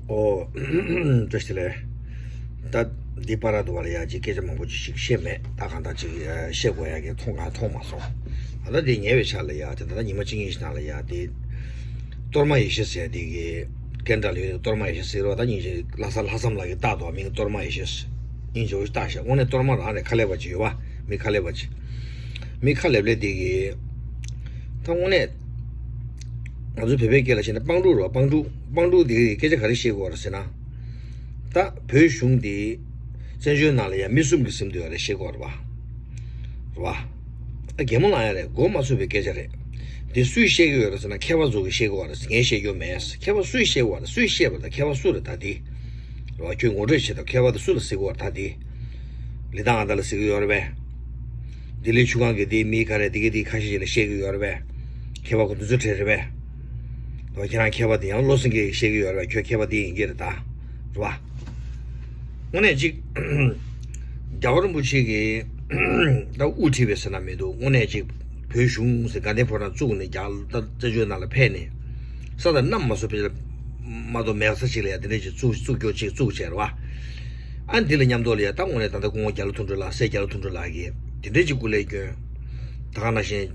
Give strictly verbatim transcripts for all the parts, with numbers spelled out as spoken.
ཨོ། བཀྲ་ཤིས་བདེ་ལེགས། ད་འདི་པར་དུ་བ་ལ་ཡ་ཅིག་སྐད་ཆ་མང་པོ་ཅིག་ཞིག་བཤད་མེད། ད་གང་ལྟར་ཅིག་བཤད་དགོས་ཡ་གི་མཐོང་གང་མཐོང་མ་སོང་། ད་ལྟ་འདི་ཉེ་བའི་ཆར་ལ་ཡ་དེ་ད་ལྟ་ཉི་མ་གཅིག་གཉིས་ཤིག་ནང་ལ་ཡ་དེ་གཏོར་མ་ཡེ་ཤེས་ཟེར་དེ་གི་སྐད་འདྲ་ལ་ཡོད། གཏོར་མ་ཡེ་ཤེས་ཟེར་བ་ད་སྙིང་རྗེ། ལྷ་ས་ལྷ་མཚམས་ལ་གི་རྟགས་དོ་མིང་གཏོར་མ་ཡེ་ཤེས། སྙིང་རྗེ་བོ་ཞིག་རྟགས་ཤག། དངོས་གནས་གཏོར་མ་རང་རེད། ཁ་ལས་པ་ཅིག་ཡོད་བ། མི་ཁ་ལས་པ་ཅིག་མི་ཁ་ལེབ་ལེ་དེ་གི་ད་དངོས་གནས། ང་ཚོའི་བོད་པའི་སྐད་ལ་བཤད་ན་སྤང་ཕྲུག་རེད་བ། སྤང་ཕྲུག་སྤང་ཕྲུག་དེ་གི་སྐད་ཆ་ག་རེ་བཤད་དགོས་རེད་ཟེར་ན། ད་བོད་གཞུང་དེ་བཙན་བྱོལ་ནང་ལ་ཡང་མི་གསུམ་གྱིས་ཟིན་བསྡད་ཡོད་རེད། བཤད་དགོས་རེད་བ། རེད་བ། ཨ་གད་མོ་ལངས་ཡ་རེད། མགོ་མ་ཚོས་པའི་སྐད་ཆ་རེད། དེ་སུས་བཤད་ཀྱི་ཡོད་རེད་ཟེར་ན་མཁས་པ་ཚོ་གིས་བཤད་ཀྱི་ཡོད་རེད། ངས་བཤད་རྒྱུ་མེད། མཁས་པ་སུས་བཤད་ཀྱི་ཡོད་རེད། སུས་བཤད་པ་དང་མཁས་པ་སུ་རེད། ད་དེ་རེད་བ། ཁྱོད་ངོ་སྤྲོད་བྱེད་དང་། མཁས་པ་དེ་སུ་ལ་ཟེར་གྱི་ཡོད་རེད། ད་དེ་ལི་ཐང་ཨ་ད་ལ་ཟེར་གྱི་ཡོད་རེད་པས། ལྡི་ལི་ཆུ་སྒང་གི་དེའི་མི་ག་རེ་དེ་གི་དེ་ཁ་ཤས་ཤིག་ལ་བཤད་ཀྱི་ཡོད་རེད་པས། མཁས་པ་ཁོ་འདི་ཚོ་གྲས་རེད་པས། དོ་ཁྱེད་རང་མཁས་པ་དེ་ཡང་བློ་སེང་གེ་བཤད་ཀྱི་ཡོད་རེད་པས། ཁྱོད་མཁས་པ་དེ་ཡིན་གྱི་རེད་ད། རེད་བ། དངོས་གནས་ཅིག་རྒྱལ་བ་རིན་པོ་ཆེ་གིས་ད་དབུ་ཁྲིད་པའི་ཟེར་ན་མི་འདུག། དངོས་གནས་ཅིག་བོད་གཞུང་ཟེར་དགའ་ལྡན་ཕོ་བྲང་བཙུགས་ནས་རྒྱ་ད་བཙན་བྱོལ་ནང་ལ་ཕེབས་ནས་ས་དང་གནམ་མ་སོ་པའི་མ་གཏོགས་མེད་ས་ཅིག་ལ་ཡ་དེ་འདྲས་ཅིག་བཙུགས་བཙུགས་སྐྱོ་ཅིག་བཙུགས་བྱས་རེད་བ། ཨ་འདི་ལ་མཉམ་དུ་ལ་ཡ་ད་དངོས་གནས་ད་ལྟ་སྐུ་ངོ་རྒྱ་ལོ་ཐུབ་སྤྲུལ་ལགས། སྲས་རྒྱ་ལོ་ཐུབ་སྤྲུལ་ལགས་ཀྱིས་དེ་འདྲས་ཅིག་སྐུ་ལས་བསྐྱོན། ད་ག་ནང་བཞིན་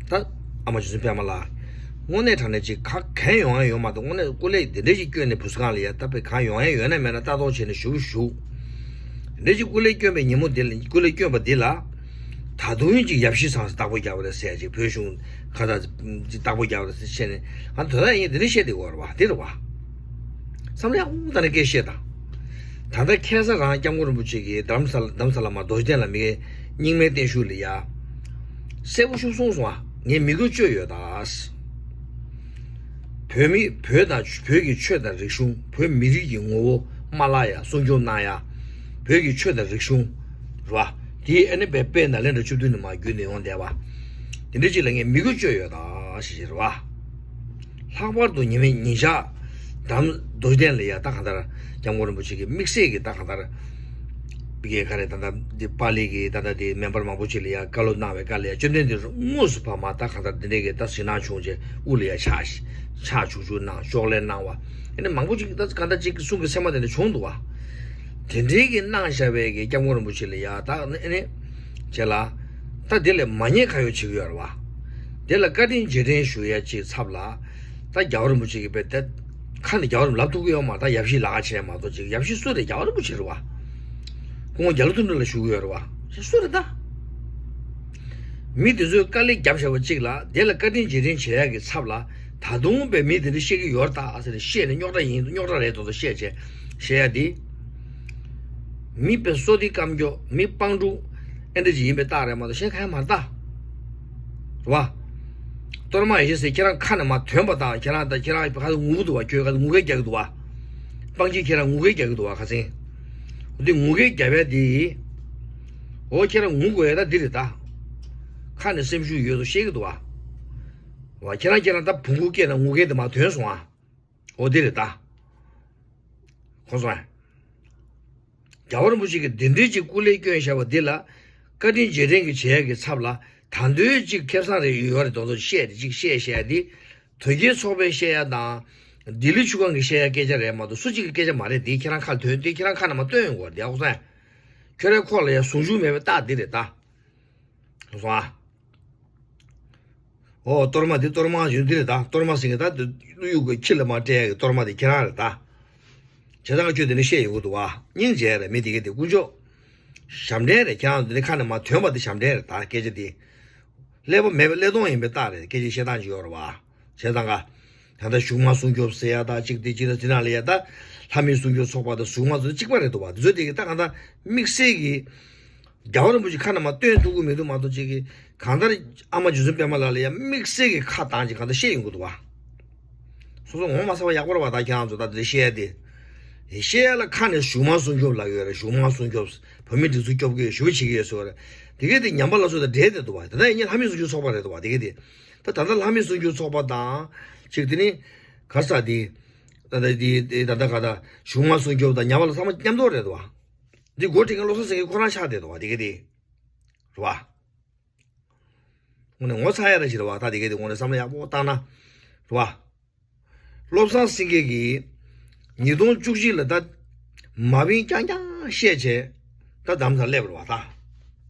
ད་ཨ་མ་རྗེ་བཙུན་པད་མ་ལགས། དངོས་གནས་དྲང་གནས་ཅིག་ག་གན་ཡོང་ཡ་ཡོད་མ་གཏོགས། དངོས་གནས་སྐུ་ལས་དེ་འདྲས་ཅིག་བསྐྱོན་ནས་བུ་གསར་ཁང་ལ་ཡ་ད་དཔེ་གང་ཡོང་ཡ་ཡོད་ན་མེད་ན་ལྟ་རྟོག་བྱས་ནས་བཞུགས་བཞུགས། དེ་འདྲས་ཅིག་སྐུ་ལས་བསྐྱོན་པའི་ཉིན་མོ་འདི་ལ། སྐུ་ལས་བསྐྱོན་པ་འདི་ལ། ད་དུང་ཅིག་ཡབ་གཞིས་ཚང་ཟེར་བདག་པོ་རྒྱབ་པ་རེད་ཟེར་ཅིག། བོད་གཞུང་ཁ་ད་ཅིག་བདག་པོ་རྒྱབ་པ་རེད་ཟེར་བཤད་ནས། ང་དོ་ད་ཡིན་དེ་འདྲས་བཤད་བསྡད་ཡོད་རེད་བ། དེ་རེད་བ། བསམ་བློ་ཡག་པོ་བཏང་ནས་སྐད་བཤད་དང་། ད་ལྟ་ཁ་སང་རང་སྐྱབས་མགོན་རིན་པོ་ཆེ་གིས་རྡ་རམ་ས་ལ་རྡ་རམ་ས་ལ་མར་རྡོ་རྗེ་གདན་ལ་མི་རྙིང་མའི་བརྟན་བཞུགས་ལ་ཡ། གསལ་པོ་ཞིག་གསུངས་སོང་ཨ། ངས་མི་དགོས་བཅོས་ཡོད་ད། བོད་མི་བོད་དང་བོད་ཀྱི་ཆོས་དང་རིག་གཞུང་། བོད་མི་རིགས་ཀྱི་ངོ་བོ་མ་བརླག་ཡ་སྲུང་སྐྱོབ་གནང་ཡ། བོད་ཀྱི་ཆོས་དང་རིག་གཞུང་རེད་བ། དེའི་ཨ་ནི་པའི་དཔེ་ནཱ་ལེནྡྲ་བཅུ་བདུན་ནས་མར་བརྒྱུད་ནས་ཡོང་བསྡད་པ། དེ་འདྲ་ཅིག་ལ་ངས་མི་དགོས་བཅོས་ཡོད་ད་ཞེས་བཤད་རེད་བ། ལྷག་པར་དུ་ཉི་མའི་ཉིན་ཞག་དམ་རྡོ་རྗེ་གདན་ལ་ཡ་ད་གང་ལྟར་སྐྱབས་མགོན་རིན་པོ་ཆེ་གིས་དམིགས་བསལ་གྱི་ད་གང་ལྟར་པི་ཀེ་ག་རེ་ད་ལྟ་འདི་པཱ་ལི་གི་ད་ལྟ་འདི་མེམ་བར་མང་པོ་ཅིག་ལ་ཡ་བཀའ་སློབ་གནང་བའི་སྐབས་ལ་ཡ་བཅོམ་ལྡན་འདས་དངོས་སུ་ཕ་མ་ད་གང་ལྟར་འདི་འདྲའི་གི་ད་ཟིང་ནག་བྱུང་རྗེས་དབུ་ལ་ཡ་ཕྱག་ཕྱག་བྱུག་བྱུག་གནང་། ཤོག་ལེ་གནང་བ། ཨ་ནི་མང་པོ་ཅིག་ད་གང་ལྟར་ཅིག་གསུང་གི་སེམས་པ་དེ་འདྲ་བྱུང་འདུག་བ། དེ་འདྲའི་གི་གནང་བཞག་པའི་གི་སྐྱབས་མགོན་རིན་པོ་ཆེ་ལ་ཡ་ད་ཨ་ནི་བྱས་ལ། ད་དེ་ལས་མ་ཉེས་ཁ་གཡོག་བྱེད་ཀྱི་ཡོད་རེད་བ། དེ་ལ་བཀའ་དྲིན་རྗེས་དྲན་ཞུ་ཡ་ཅིག་ཚབ་ལ། ད་རྒྱལ་བ་རིན་པོ་ཆེ་གི་པའི་ད་ཁ་ནས་རྒྱལ་བ་རིན་པོ་ལབ་ཐུབ་ཀྱི་ཡོད་མ་རེད། ད་ཡབ་གཞིས་ལ་ཁ་བྱས་མ་གཏོགས་ཅིག། ཡབ་གཞིས་སུ་རེད། རྒྱལ་བ་རིན་པོ་ཆེ་རེད་བ། སྐུ་ངོ་རྒྱ་ལོ་ཐུབ་སྤྲུལ་ལགས་ཞུ་གི་ཡོད་རེད་བ། ཞེས་སུ་རེད་ད། མི་དེ་ཚོས་དཀའ་ལས་བརྒྱབ་བཞག་པ་གཅིག་ལ་དེ་ལ་བཀའ་དྲིན་རྗེས་དྲན་བྱེད་ཡག་གི་ཚབ་ལ། ད་དུང་པའི་མི་དེ་འདྲ་བཤད་ཀྱི་ཡོད་རེད་ད་ཟེར་ནས་བཤད་ནས་རྙོག་དྲ་ཡིན། རྙོག་དྲ་རེད་དོ་དོ་བཤད་བྱས་བཤད་ཡ་དེ། མི་དཔེ་བསོད་བདེ་དཀར་མགྱོགས། མི་སྤང་ཕྲུག་ཨེ་འདྲ་ཅིག་ཡིན་པའི་རྟགས་རེད་མ་གཏོགས་གཞན་གང་ཡང་མ་རེད་ད། རེད་བ། གཏོར་མ་ཡེ་ཤེས་ཟེར་ཁྱེད་རང་ཁ་ནས་མར་ཐོན་པ་དང་། ཁྱེད་རང་ད་ཁྱེད་རང་ཁ་ངུ་གི་འདུག་བ། ཁྱོད་ཁ་ངུ་སྐད་རྒྱག་གི་འདུག་བ། སྤང་སྤྱིར་ཁྱེད་རང་ངུ་སྐད་རྒྱག་གི་འདུག་བ། ཁ་སང་། འདི་ངུ་སྐད་རྒྱབ་ཡ་དེ། འོ་ཁྱེད་རང་ངུ་དགོས་ཡ་ད་འདི་རེད་ད། ཁ་ནས་སེམས་ཤུགས་ཡོད་དོ་བཤད་གི་འདུག་བ། བ་ཁྱེད་རང་ཁྱེད་རང་ད་བོང་གུ་སྐད་ནང་ངུ་སྐད་དེ་མར་ཐོན་སོང་ཨ། འོ་འདི་རེད་ད། གོ་སོང་ཨ། རྒྱལ་བ་རིན་པོ་ཆེ་གིས་འདི་འདྲའི་ཅིག་སྐུ་ལས་བསྐྱོན་བཞག་པ་འདི་ལ། བཀའ་དྲིན་རྗེས་དྲན་གྱི་བྱེད་ཡ་གི་ཚབ་ལ། ད་འདོད་ཅིག་ཁེ་བཟང་རེ་ཡོད་རེད་དོ་དོ་བཤད་དེ་ཅིག་བཤད་བཤད་དེ། དོལ་རྒྱལ་ཚོགས་པས་བཤད་ཡ་དང་། ལྡི་ལི་ཆུ་སྒང་གིས་བཤད་ཡ་སྐད་ཆ་རེད་མ་གཏོགས་སུ་གཅིག་གི་སྐད་ཆ་མ་རེད། དེ་ཁྱེད་རང་ཁ་ལ་ཐོན་དེ་ཁྱེད་རང་ཁ་ནས་མར་བཏོན་ཡོང་གི་རེད་དེ། ཨ་ཁུ་སང་། ཁྱོད་རའི་ཁོག་ལ་ཡ་ཟུང་འཇུག་མེད་པའི་རྟགས་འདི་རེད་ད། སོང་ཨ། ཨོ་གཏོར་མ་འདི་གཏོར་མ་ཡོད་འདི་རེད་ད། གཏོར་མ་ཟེར་མཁན་ད་འདི་ཀླུ་ཡུལ་གྱི་ཁྱི་ལ་མར་སྤྲད་ཡ་གི་གཏོར་མ་འདི་ཁྱེད་རང་རེད་ད། བྱས་ཙང་ཁྱོད་འདི་ནས་བཤད་ཡོང་གི་འདུག་བ། སྙིང་རྗེ་རེད། མི་འདི་གས་འདི་དཀོན་མཆོག་ཞབས་འདྲེན་རེད། ཁྱེད་རང་འདི་ནས་ཁ་ནས་མར་ཐོན་པ་འདི་ཞབས་འདྲེན་རེད་ད། སྐད་ཆ་འདི་ཀླད་པ་མེད་པའི་ཀླད་སྟོང་ཡིན་པའི་རྟགས་རེད། སྐད་ཆ་བཤད་སྟངས་ཅིག་ཡོད་རེད་བ། བྱས་ཙང་ག་ད་ལྟ་གཞུང་དམངས་སྲུང་སྐྱོབ་ཟེར་ཡ་ད་གཅིག་དེ་གཅིག་ན་འདི་ནང་ལ་ཡ་ད་ལྷ་མི་སྲུང་སྐྱོབ་ཚོགས་པ་དང་གཞུང་དམངས་ཚོ་གཅིག་པ་རེད་འདུག་བ། འདི་ཚོ་དེ་གི་ད་གང་ལྟར་དམིགས་བསལ་གྱི་རྒྱལ་བ་རིན་པོ་ཆེ་ཁ་ནས་མར་བཏོན་ཐུབ་ཀྱི་མི་འདུག་མ་གཏོགས་ཅིག་གིས་གང་ལྟར་ཨ་མ་རྗེ་བཙུན་པད་མ་ལགས་ལ་ཡ་དམིགས་བསལ་གྱི་ཁ་བཏང་ཅིག་གང་ལྟར་བཤད་ཡོང་གི་འདུག་བ། སོ་སོ་ངོ་མ་ཚ་བ་ཡག་པོ་རེད་བ། ད་ཁྱེད་རང་ཚོ་ད་འདི་བཤད་ཡ་དེ། བཤད་ཡ་ལ་ཁ་ནས་གཞུང་དམངས་སྲུང་སྐྱོབ་ལབ་ཡོད་རེད། གཞུང་དམངས་སྲུང་སྐྱོབ། བོད་མི་སྒྲིག་འཛུགས་སྐྱོབ་གི་ཞུ་བ་བྱེད་ཀྱི་ཡོད་ཟེར་བ་རེད། དེ་གས་དེ་ཉམས་པ་སླར་གསོ་དང་འབྲེལ་བསྡད་འདུག་བ། དེ་ད་ཡིན་ནའི་ལྷ་མི་སྲུང་སྐྱོབ་ཚོགས་པ་རེད་འདུག་བ། དེ་གས་དེ། ད་ད་ལྟ་ལྷ་མི་སྲུང་སྐྱོབ་ཚོགས་པ་དང་། ཅིག་དེ་ནི་ག་ས་དེ། ད་ལྟ་དེ་དེ་ད་ལྟ་ག་ད་གཞུང་དམངས་སྲུང་སྐྱོབ་དང་ཉམས་པ་སླར་གསོ་ཚང་མ་མཉམ་དུ་རེད་འདུག་བ། འདི་འགོ་ཁྲིད་མཁན་བློ་བཟང་སེང་གེ་ཁོ་རང་ཆགས་བསྡད་འདུག་བ། དེ་གས་དེ། རེད་བ། དངོས་གནས་ངོ་ཚ་ཡ་ར་ཞིག་རེད་བ། ད་དེ་གས་དེ་དངོས་གནས་བསམ་བློ་ཡག་པོ་བཏང་ན། རེད་བ། བློ་བཟང་སེང་གེ་གིས་ ཉིས་སྟོང་བཅུ་གཅིག་ལ་ད་མ་བིན་རྐྱང་རྐྱང་བཤད་བྱས་ད་རྡ་རམ་ས་ལ་སླེབས་པ་རེད་བ་ད།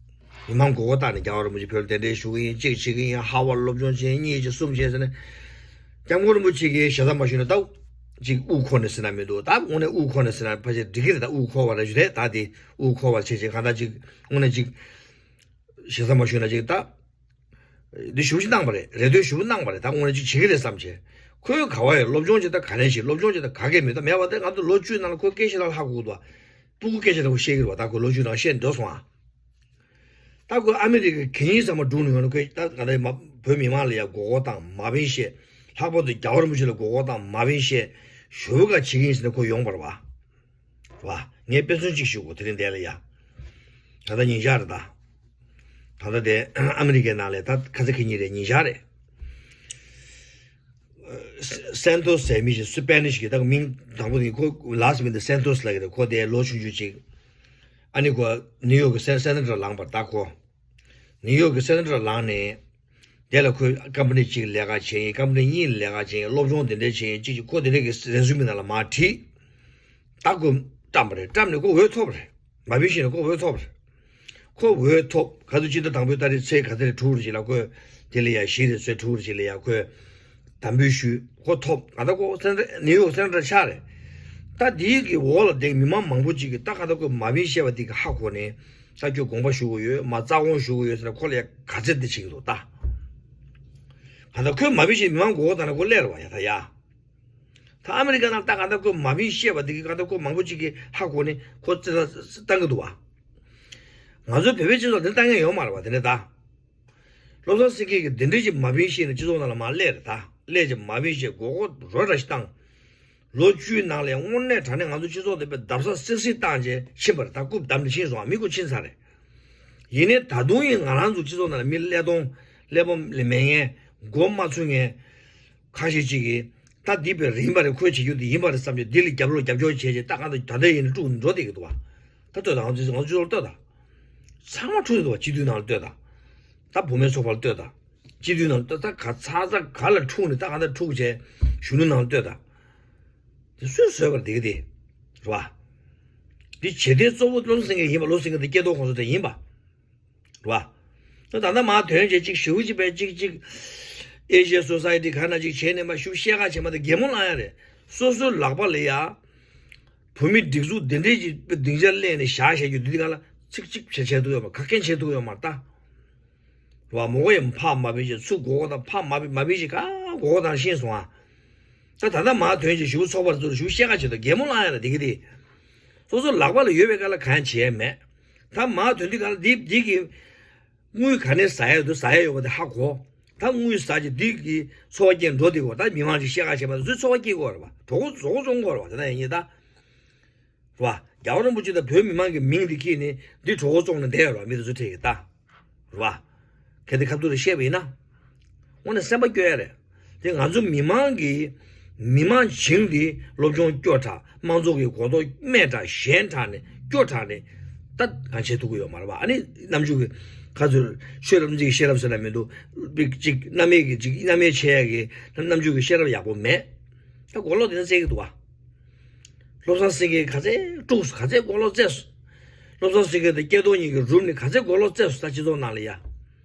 མི་མང་མགོ་སྐོར་བཏང་ནས་རྒྱལ་བ་རིན་པོ་ཆེ་བོད་ལ་གདན་འདྲེན་ཞུ་གི་ཡིན། གཅིག་བྱེད་ཀྱི་ཡིན། ཧར་ཝརཌ་སློབ་སྦྱོང་བྱེད། གཉིས་བྱེད། གསུམ་བྱེད་ཟེར་ནས། སྐྱབས་མགོན་རིན་པོ་ཆེ་གིས་ཞེ་ས་མ་ཞུས་ན་ད་ཅིག་དབུ་འཁོར་ནས་ཟེར་ན་མི་འདུག་ད་དངོས་གནས་དབུ་འཁོར་ནས་ཟེར་ན་ཕལ་ཆེར་འགྲིག་གི་རེད། ད་དབུ་འཁོར་བ་རེད་རེད། ད་དེ་དབུ་འཁོར་བ་བྱེད་བྱེད་གང་ལྟར་ཅིག་དངོས་གནས་ཅིག་ཞེ་ས་མ་ཞུས་ན་ཅིག་ད། འདི་ཞུ་ཞིག་གནང་པ་རེད། རེ་ལྟོས་ཞུ་གནང་པ་རེད། ད་དངོས་གནས་ཅིག་བྱེད་ཀྱི་རེད་བསམ་བྱས། ཁོས་ག་བ་ཡོད། སློབ་སྦྱོང་བྱེད་ད་ག་རེ་བྱེད། སློབ་སྦྱོང་བྱེད་ད་ག་གེ་མེད། ད་མེད་པ་དེ་ང་ཚོ་ལོ་བཅུའི་ནང་ལ་ཁོ་སྐད་ཆ་ལ་ཧ་གོ་གི་འདུག་སྤུ་གུ་སྐད་ཆ་ལ་ཁོ་བཤད་ཀྱི་རེད་བ། ད་ཁོ་ལོ་བཅུའི་ནང་བཤད་འགྲོ་སོང་ཨ། ད་ཁོས་ཨ་མི་རི་ཀའི་གན་ཡིན་ཚང་མ་བསྒྲུགས་ནས་ཡོང་ན། ཁོས་ད་ང་ཚོ་མ་བོད་མི་མང་ལ་ཡ་མགོ་སྐོར་བཏང་མ་བིན་བཤད། ལྷག་པར་དུ་རྒྱལ་བ་རིན་པོ་ཆེ་ལ་མགོ་སྐོར་བཏང་མ་བིན་བཤད། ཞུ་བ་ག་བྱེད་ཀྱི་ཡིན་ཟེར་ནས་ཁོ་ཡོང་བ་རེད་བ། རེད་བ། ངས་དཔེ་མཚོན་གཅིག་ཞུ་དགོས། དེ་རིང་འདས་ལ་ཡ། ད་ལྟ་ཉིན་ཞག་རེད་ད། ད་ལྟ་དེ་ཨ་མི་རི་ཀའི་ནང་ལ་ད་ཁ་ཚ་ཁ་ཉིན་རེད། ཉིན་ཞག་རེད། སན་ཏོ་སི་ཟེར་མི་ཞིག་སི་པེ་ནིཤ་གི་ད་མིང་དང་པོ་དེ་ཁོ་ལ་སི་མི་དེ་སན་ཏོ་སི་ལབ་ཀྱི་རེད། ཁོ་དེ་ལོ་ཆུང་ཆུང་ཅིག་ཨ་ནི་ཁོ་ནིའུ་ཡོག་གི་སེ་སེ་ནེ་ཊར་ལངས་པར་ད་ཁོ། ནིའུ་ཡོག་གི་སེ་ནེ་ཊར་ལངས་ནས། དེ་ལ་ཁོས་ཀམ་པ་ནི་གཅིག་ལས་ཀ་བྱས་ཡིན། ཀམ་པ་ནི་གཉིས་ལས་ཀ་བྱས་ཡིན། སློབ་སྦྱོང་དེ་འདྲ་བྱས་ཡིན། གཅིག་གཅིག་ཁོ་དེ་འདྲ་གི་རེ་ཟུང་མི་ནང་ལ་མར་བྲིས། ད་ཁོས་བཀྲམ་པ་རེད། བཀྲམ་ནས་ཁོ་འོས་ཐོབ་པ་རེད། མ་བིན་བཤད་ནས་ཁོ་འོས་ཐོབ་པ་རེད། ཁོ་འོས་ཐོབ། ག་ཚོད་སྤྱི་ཟླ་དང་པོའི་ཏ་རིག་ཚེས་ག་ཚོད་རེད། དྲུག་རེད་ཅིག་ལ་ཁོས་དེ་ལ་ཡ་བཞི་རེད། ཚེས་དྲུག་རེད་ཅིག་ལ་ཡ་ཁོས་དམ་འབུལ་ཞུས། ཁོ་ཐོབ། ང་ད་ཁོ་སེ་ནེ་ཊར་ནིའུ་ཡོག་སེ་ནེ་ཊར་ཆགས་རེད། ད་དེའི་གི་འོག་ལ་བསྡད་མི་མང་མང་པོ་ཅིག་གིས་ད་ག་ད་ཁོས་མ་བིན་བཤད་པ་དེ་གི་ཧ་གོ་ནས། ད་ཁྱོད་དགོངས་པ་ཞུ་དགོས་ཡོད། མ་རྩ་དགོངས་ཞུ་དགོས་ཡོད་ཟེར་ན་ཁོ་ལ་ཡ་ག་ཚད་དེ་བྱེད་ཀྱི་འདུག་ད་ག་ད་ཁོས་མ་བིན་བཤད་མི་མང་མགོ་སྐོར་བཏང་ན་ཁོ་སླེབས་རེད་བ། ཡ་ད་ཡ། ད་ཨ་མི་རི་ཀ་ནང་ད་ག་ད་ཁོས་མ་བིན་བཤད་པ་དེ་གི་ག་ད་ཁོ་མང་པོ་ཅིག་གིས་ཧ་གོ་ནས་ཁོ་རྩེད་ལ་བཏང་གི་འདུག་བ། ང་ཚོའི་བོད་པའི་སྤྱི་ཚོགས་འདི་ལྟ་མཁན་ཡོད་མ་རེད་བ། དེ་ནས་ད། བློ་བཟང་སེང་གེ་གིས་འདི་འདྲ་ཅིག་མ་བིན་བཤད་ནས་སྤྱི་ཚོགས་ནང་ལ་མར་སླེབས་རེད། ད་སླེབས་ཅིག་མ་བིན་བཤད། མགོ་སྐོར་རོ་འདྲ་ཞིག་བཏང་། ལོ་བཅུའི་ནང་ལ་དངོས་གནས་དྲང་གནས་ང་ཚོ་སྤྱི་ཚོགས་འདི་དཔེ་བརྡབ་གསིག་གསིག་བཏང་བྱས་ཕྱིན་པ་རེད། ད་རྐུབ་བསྡམས་ནས་ཕྱིན་སོང་ཨ། མི་རྐུ་ཕྱིན་ཚར་རེད། ཡིན་ནའི་ད་དུང་ཡིན་ང་རང་ཚོ་སྤྱི་ཚོགས་ནང་ལ་མི་ཀླད་སྟོང་ཀླད་པ་ལ་མེད་མཁན། མགོ་མ་ཚོས་མཁན་ཁ་ཤས་ཅིག་གིས། ད་འདི་དཔེ་རེད་ཡིན་པ་རེད། ཁོས་བྱེད་རྒྱུ་འདི་ཡིན་པ་རེད་བསམ་བྱས་འདི་ལ་རྒྱབ་ལོག་རྒྱབ་སྐྱོར་བྱས་བྱས་ད་གང་ལྟར་ད་ལྟ་ཡིན་ན་དཀྲུགས་ནས་འགྲོ་བསྡད་ཀྱི་འདུག་བ། ད་ལྟོས་དང་། ང་ཚོའི་ང་ཚོའི་ལྟོས་དང་། ཚང་མ་འཁྲུག་འདུག་བ། སྤྱི་འཐུས་ནང་ལ་ལྟོས་དང་། ད་བུད་མེད་ཚོགས་པ་ལ་ལྟོས་དང་། སྤྱི་འཐུས་ནང་ལ་ལྟོས་ད། ག་ཚ་ཚ་ག་ལ་འཁྲུག་ནས་ད་གང་ལྟར་འཁྲུག་བྱས་གཞོན་ནུ་ནང་ལ་ལྟོས་དང་། དེ་སུས་བཟོས་པ་རེད་དེ་ག་དེ། རེད་བ། འདི་བྱེད་གཏེ་གཙོ་བོ་བློ་བཟང་སེང་གེ་ཡིན་པ། བློ་བཟང་སེང་གེ་དེ་སྐྱེ་ཐོག་ཁོང་ཚོ་དེ་ཡིན་པ། རེད་བ། ད་ད་ལྟ་མར་ཐོན་བྱས་གཅིག་ཞེ་པོ་ཅིག་པས་གཅིག་གཅིག་ཨེ་ཤི་ཡ་སོ་སའི་ཊི་ག་ན་གཅིག་བྱས་ནས་མར་ཞུ་བཤད་ཁ་བྱས་མ་ད་གད་མོ་ལངས་ཡ་རེད། སོ་སོའི་ལག་པ་ལ་ཡ། བོད་མི་སྒྲིག་འཛུགས་འདི་འདྲའི་ཅིག་སྡིངས་ཆ་གླས་ནས་བཞག་བཞག་རྒྱུ་འདི་ག་ལ་ཚིག་གཅིག་བྱས་བྱས་ཐུབ་ཡོད་མ། ག་གན་བྱས་ཐུབ་ཡོད་མ་རེད་ད། རེད་བ། མོ་གོ་ཡང་ཕར་མ་བིན་བྱས་ཚུར་མགོ་སྐོར་དང་། ཕར་མ་བིན་མ་བིན་བྱས་ག་མགོ་སྐོར་དང་ཤེས་སོང་ཨ། ད་ད་ལྟ་མར་ཐོན་བྱས་ཞེ་པོ་ཚོགས་པ་ཚོར་ཞེ་པོ་བཤད་ཁ་བྱེད་དང་། གད་མོ་ལངས་ཡ་ལ་དེ་གི་དེ། སོ་སོ་ལག་པ་ལ་ཡོད་པའི་སྐབས་ལ་གང་ཡང་བྱས་མེད། ད་མར་ཐོན་དུས་སྒང་ལ་འདི་འདི་གི་དངུལ་ག་ནས་ཟ་ཡ་ཡོད་དུ་ཟ་ཡ་ཡོད་པ་དེ་ཧ་གོ། ད་དངུལ་ཟ་བྱས་འདི་གི་འཚོ་བ་སྐྱེལ་འགྲོ་བསྡད་ཀྱི་ཡོད་པ། ད་མི་མང་ཅིག་བཤད་ཁ་བྱས་པ་དེ་ཚོས་འཚོ་བ་སྐྱེལ་གྱི་ཡོད་རེད་པ། གྲོད་ཁོག་གྲོད་ཁོག་བཙོང་གི་ཡོད་རེད་པ། དེ་ན་ཡིན་ད། རེད་བ། རྒྱལ་བ་རིན་པོ་ཆེ་དང་བོད་མི་མང་གི་མིང་དེ་འཁྱེར་ནས་འདི་གྲོད་ཁོག་བཙོང་ནས་བསྡད་ཡོད་རེད་བ། མི་དེ་ཚོ་ཁྲིད་ཀྱི་ད། རེད་བ། གལ་ཏེ་ཁ་ཐུག་ལ་བཤད་པ་ཡིན་ན། དངོས་གནས་སེམས་པ་སྐྱོ་ཡ་རེད། དེ་ང་ཚོ་མི་མང་གིས་མི་མང་བྱིངས་དེ་སློབ་སྦྱོང་སྐྱོ་དྲགས། དམངས་གཙོ་གི་གོ་རྟོགས་དམན་དྲགས། ཞན་དྲགས་ནས་སྐྱོ་དྲགས་ནས་ད་གང་བྱེད་ཐུབ་ཀྱི་ཡོད་མ་རེད་བ། ཨ་ནི་རྣམ་འགྱུར་གྱི་ཁ་ཚུར་ཤེས་རབ་འཛིན་ཤེས་རབ་ཟེར་ན་མི་འདུག་པིག་ཅིག་རྣམ་དབྱེ་གི་ཅིག་རྣམ་དབྱེ་ཕྱེ་ཡ་གི་རྣམ་འགྱུར་གྱི་ཤེས་རབ་ཡག་པོ་མེད། ད་གོ་ལོག་དེ་ན་བཙལ་གྱི་འདུག་བ། བློ་བཟང་སེང་གེ་ག་ཚད་དཀྲུགས་སོང་། ག་ཚད་གོ་ལོག་བཙལ་སོང་། བློ་བཟང་སེང་གེ་དང་སྐལ་རྡོར་གཉིས་ཀྱི་རུམ་ནས་ག་ཚད་གོ་ལོག་བཙལ་སོང་། ད་སྤྱི་ཚོགས་ནང་ལ་ཡ།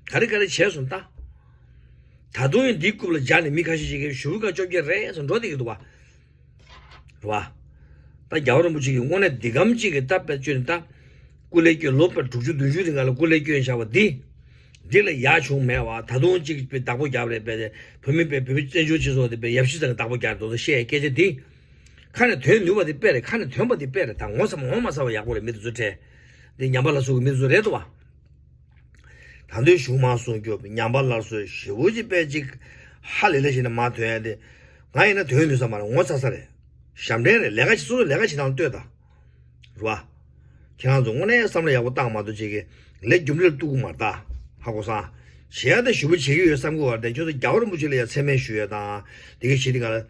ག་རེ་ག་རེ་བྱས་སོང་ད། ད་དུང་ཡང་འདིའི་རྐུབ་ལ་སྦྱར་ནས་མི་ཁ་ཤས་ཤིག་གིས་ཞུ་བོ་ཀ་བཅོ་བརྒྱད་རེད་ཟེར་འགྲོ་བསྡད་ཀྱི་འདུག་བ། རེད་བ། ད་རྒྱལ་བ་རིན་པོ་ཆེ་གིས་དངོས་གནས་འདི་གམ་གཅིག་གི་ད་དཔེ་བཅོས་ནས་ད། སྐུ་ལས་བསྐྱོན། ལོ་དྲུག་ཅུ་བདུན་ཅུ་རིང་ག་ལ་སྐུ་ལས་བསྐྱོན་བཞག་པ་འདི། འདི་ལ་ཡ་བྱུང་མེད་བ། ད་དུང་གཅིག་པའི་བདག་པོ་རྒྱབ་རེད་པས། བོད་མི་པས་བོད་མི་བཙན་བྱོལ་སྤྱི་ཚོགས་དེ་པས་ཡབ་གཞིས་ཚང་གི་བདག་པོ་རྒྱག་འདུག་ཟེར་བཤད་སྐད་ཆ་འདི། ཁ་ནས་ཐོན་ནུས་པ་དེ་དཔེ་རེད། ཁ་ནས་ཐོན་པ་དེ་དཔེ་རེད། ད་ངོ་ཚ་མ་ངོ་མ་ཚ་བ་ཡག་པོ་རེད། མི་དེ་ཚོ་ཁྲེལ། འདི་ཉམས་པ་སླར་གསོ་གི་མི་དེ་ཚོ་རེད་འདུག་བ། ད་དུང་གཞུང་མང་སྲུང་སྐྱོབ་ཉམས་པ་སླར་གསོ་ཞེ་པོ་ཅིག་དཔེ་ཅིག་ཧ་ལས་ལས་བྱས་ནས་མར་ཐོན་ཡ་དེ། ང་ཡིན་ན་ཐོན་ནུས་ས་མ་རེད། ངོ་ཚ་ས་རེད། ཞབས་འདྲེན་རེད། ལས་ཀ་བྱེད། སོ་སོ་ལས་ཀ་བྱེད་སྟངས་ལྟོས་དང་། རེད་བ། ཁྱེད་རང་ཚོ་དངོས་གནས་བསམ་བློ་ཡག་པོ་བཏང་མ་གཏོགས་ཅིག་གི་ལས་རྒྱུ་འབྲས་ལ་གཏུག་གི་མ་རེད་ད། ཧ་གོ་སོང་། བྱེད་ཡ་ད་ཞུ་བ་བྱེད་ཀྱི་ཡོད་བསམ་གི་བ་དེ་ཁྱོད་ཚོ་རྒྱལ་བ་རིན་པོ་ཆེ་ལ་ཡ་མཚན་སྨད་ཞུ་ཡ་དང་། དེ་ག་བྱེད་དེ་ག་ལ།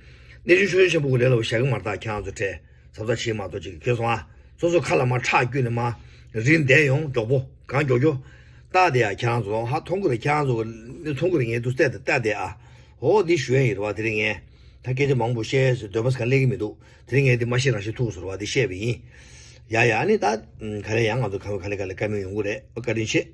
གནས་ཆུང་ཆུང་ཆེན་པོ་གི་ལས་ལ་བཞག་གི་མ་རེད་ད། ཁྱེད་རང་ཚོ་ཁྲེལ་ཟབ་ཟབ་བྱེད་མ་གཏོགས་ཅིག་གི་ཁྱོད་སོང་ཨ། སོ་སོ་ཁ་ལ་མ་ཁྲག་བསྐྱུར་ནས་མ་རིལ་བསྡད་ཡོང་། མགྱོགས་པོ་གང་མགྱོགས་མགྱོགས་ལྟ་དེ་ཨ། ཁྱེད་རང་ཚོ་ཧ་མཐོང་གི་རེད། ཁྱེད་རང་ཚོ་གི་མཐོང་གི་རེད། ངས་དུ་བལྟས་ཏེ་ལྟ་དེ་ཨ། ཧོ་འདི་ཞུ་ཡ་ཡིན་རེད་བ། དེ་རིང་ངས་ ད་སྐད་ཆ་མང་པོ་བཤད་ཟེར་འདོད་པ་གང་སླེབས་ཀྱི་མི་འདུག་དེ་རིང་ངས་འདི་མ་ཤེས་རང་ཤེས་ཐུག་ཟེར་བ་འདི་བཤད་པ་ཡིན། ཡ་ཡ། ཨ་ནི་ད་ག་རེ་ཡང་ང་ཚོ་ག་ལེ་ག་ལེ་བཀའ་མོལ་ཡོང་གི་རེད། བཀའ་དྲིན་ཆེ།